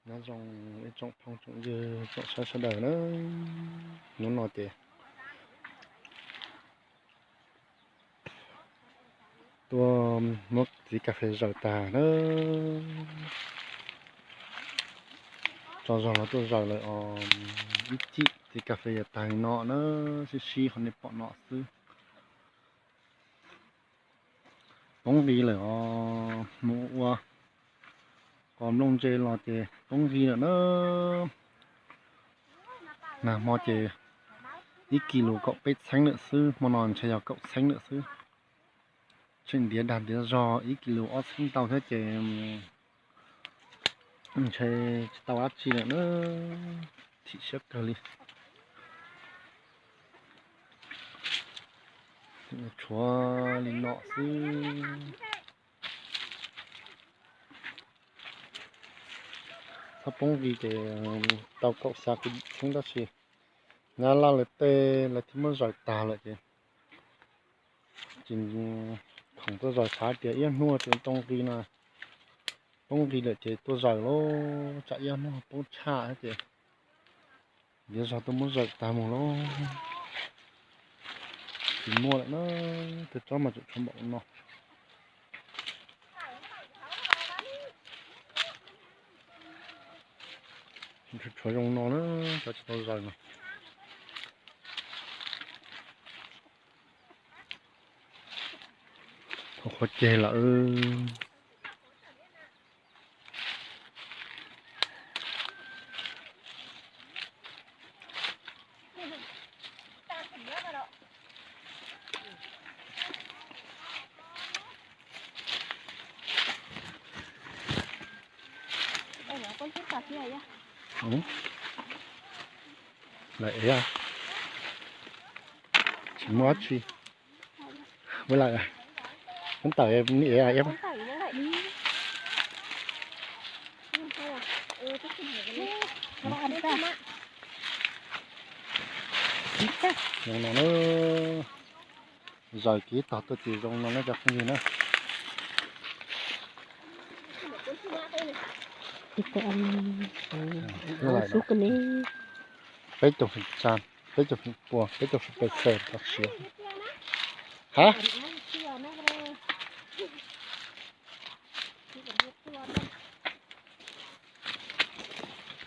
Nyob zoo ib tsoom phooj tsoom ywg tsoom saib sawv daws na, hnub no ces tuaj muab txiv kas fes zaws tag na. Tso zog los tuaj zaws lawm os. Ib cim txiv kas fes yuav tag li no na, sib sib qhov nej pom no xwb. Poob nqis lawm os, mus ua qos nplooj ntse los ces poob nqis lawm na. Nag hmo ces ib kis lus kaum peb txheeb lawm xwb, hmo no ntshe yog kaum txheeb lawm xwb. Tsheej ntiav dag ntiav zog ib kis lus ob txheeb tau thiab ces ntshe tsis tau dab tsi lawm na. Chim siab kawg li. Tshuav li no xwb. Txhob poob nqis ces tau kaum xya kuv yim txheeb tab sis nyab laj lawv tej lawv thiaj muab zaws tag lawm ces tsis khoom tuaj zaws, xav tias ib hnub ces tau nqi no, poob nqi lawm ces tuaj zaws lauj, tsam ib hnub poob tshaj ces ntiav zog tuaj muab zaws tag mus lauj. Tsis muaj lawm na, tej tsob mas tseem tshuav npaum no. Tshuav zoo no na, cov tsis tau zaws no. Thaum qhuav ceg lawm. Lawm ev, tsis muaj dab tsi. Ua lawm, muab tawm ni ev. Zoo no na, zaws kiv tog tuaj ces zoo no na cov phooj ywg na. Peb caug feem tsa, peb caug feem pua, peb caug feem pes xees tau siav. Ha?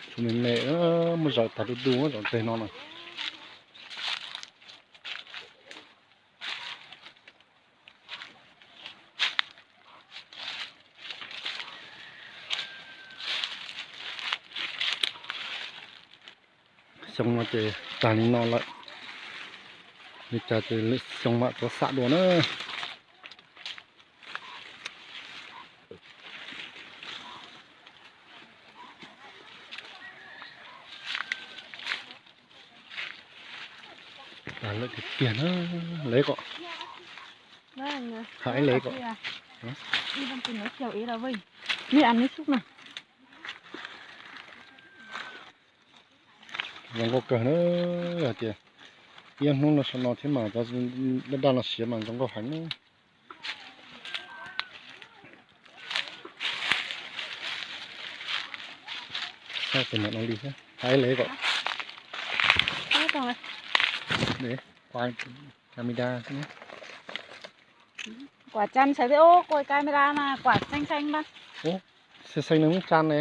Tshuav me me, muab zaws tag du du zaum teg no na. Xyoo no ces tag li no lawm, li cas ces lwm xyoo mam tuav xam dua na. Tag lawm tiag tiag na, lawv kom, hais lawv kom. Zoo nkauj kawg na, hais tias ib hnub no saum no thiab mas cov daj daj no siav mas zoo nkauj heev na. Saib tus niam no li thiab, hais lawv kom. Camera. Ua, xeev xeev nws muab tsa ne.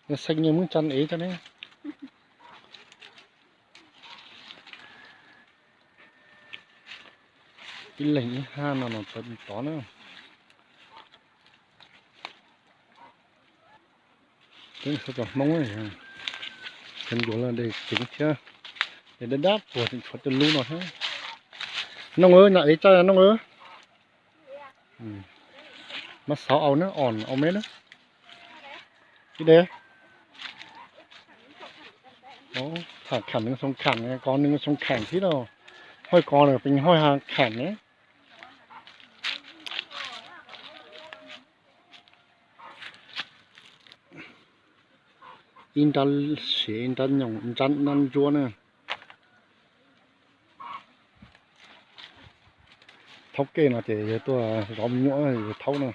Nws xeev nws muab tsa ev tso ne. Ib leeg ib hab no no tod tod na. Peb txhob tso Hmoob, txhob ncuav lawm, dej tseev thiab, dej dab dab puag tseem tshuav tej lub no thiab. Nooj, nyam ev tsa nooj. Mas xauv au na, os, au me na. Ib de, tham kham nws xoo kham, kov nws xoo kham thiab los, hoj kov nws pees hoj ha kham ne. Ib nrab siav ib nrab nyoos, nrab nab ntsuab na. Thaub kej no ces yog tuaj zov me nyuam yog thaub na.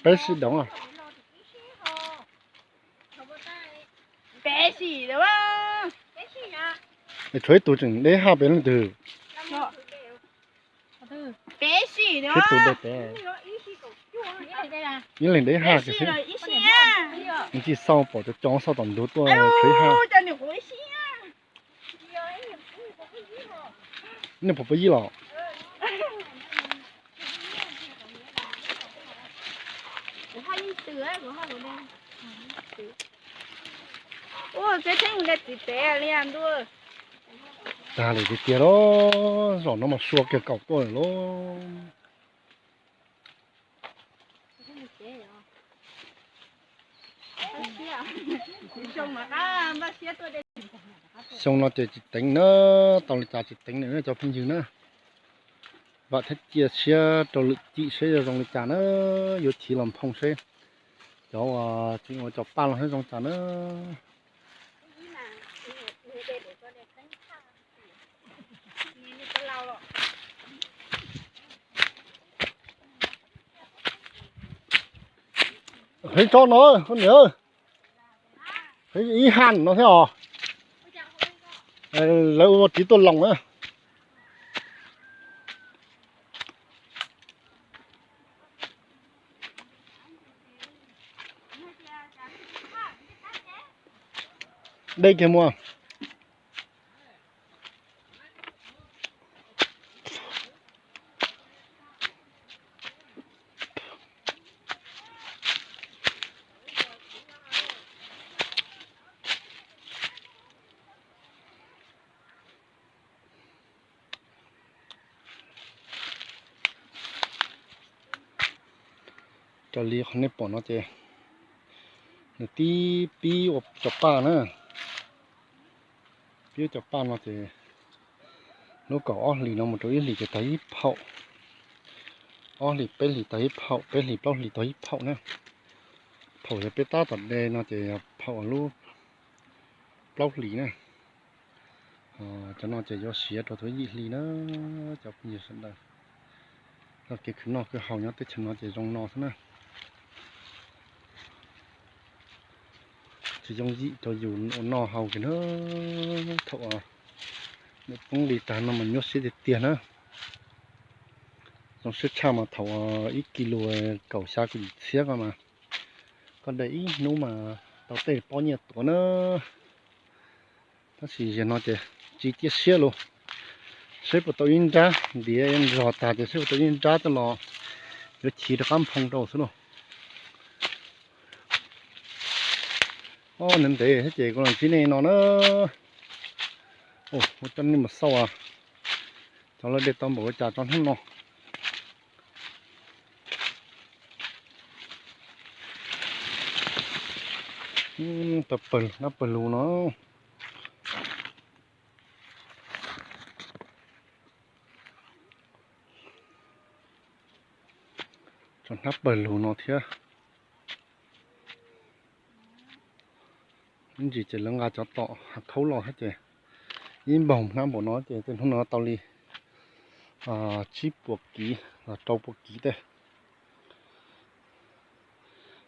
Peb sib doov. Es tshuav ib tug tseem deb haj pem leej twg? Ib tug deb pem, ib leeg deb haj kiag xwb. Nws tsis xauj pom cov cov xauj tom ntug tuaj tshuav ib haj. Nej puas pab yib los? Tag lawm tiag tiag lauj, zaum no mas sua kiag kaum tuaj lawm lauj. Xyoo no ces tsis teev na, tau li cas tsis teev lawm cov phooj ywg na. Vam thiab cia siab rau lwm cim seb yuav zoo li cas na, yuav chiv los nphoo seb cov uas tseem ua cov paj los seb zoo cas na. Heev tso no koj niam, heev ib haj no thiab os. Lawv ua tiv tuaj loos na. Dej kiag muaj. Raws li qhov nej pom no ces nws tib pib ua cov paj na, pib ua cov paj no ces lub kaum ob hlis no mus rau ib hlis ces tag ib phaum, ob hlis peb hlis tag ib phaum, peb hlis plaub hlis tag ib phaum na. Phaum yog peb tab tom de no ces yog phaum lub plaub hlis na. Cov no ces yuav siav rau thaum yim hli na. Cov phooj ywg sawv daws, txoj kev khwv noj khwv haus nyob teb chaws no ces zoo no xwb na. Tsis yooj yim rau yus ua noj haus kiag na. Thaum nws poob li tag no mas nyuaj siab tiag tiag na. Zoo siab tshaj mas thaum ib kis lus kaum xya kaum yim txhiab ko mas koj de ib hnub mas tau tej pob nyiaj tuav na. Tab sis yog no ces tsis cia siab lauj, seb puas tau ib nrab ntiav zog tag ces seb puas tau ib nrab coj los yuav chiv rov qab nphoo rau xwb lauj. Ntev ntev thiab ces kuv los ntsib nej no na. Ua coj nej mus xauj cov lawv de tau npaum li cas tso hnub no. Tawg pawg lug, nab pawg lug no. Tso hnab pawg lug no thiab. Ib ntsis ces lawv nqa cov tom hav khaub los thiab ces ib npaug hnab npaum no ces tej hnub no tau li tsib puas kiv los rau puas kiv tej.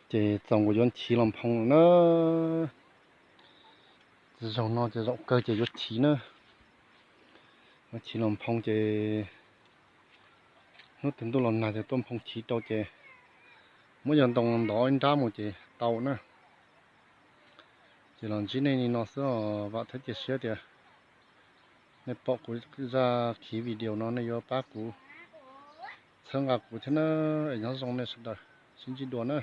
Ces txaus nkaus yuav chiv los nphoo lawm na. Zaum no ces zaum kawg ces yuav chiv na. Yuav chiv los nphoo ces hnub twg ntuj los nag ces tuaj nphoo chiv rau ces muab yog ntoo ntov ib nrab mus ces tau na. Ces los ntsib nej li no xwb os, vam thiab cia siab tias nej pom kuv zaj khiv video no nej yuav pab kuv txhawb nqa kuv thiab na. Es nyob zoo nej sawv daws, sib ntsib dua na.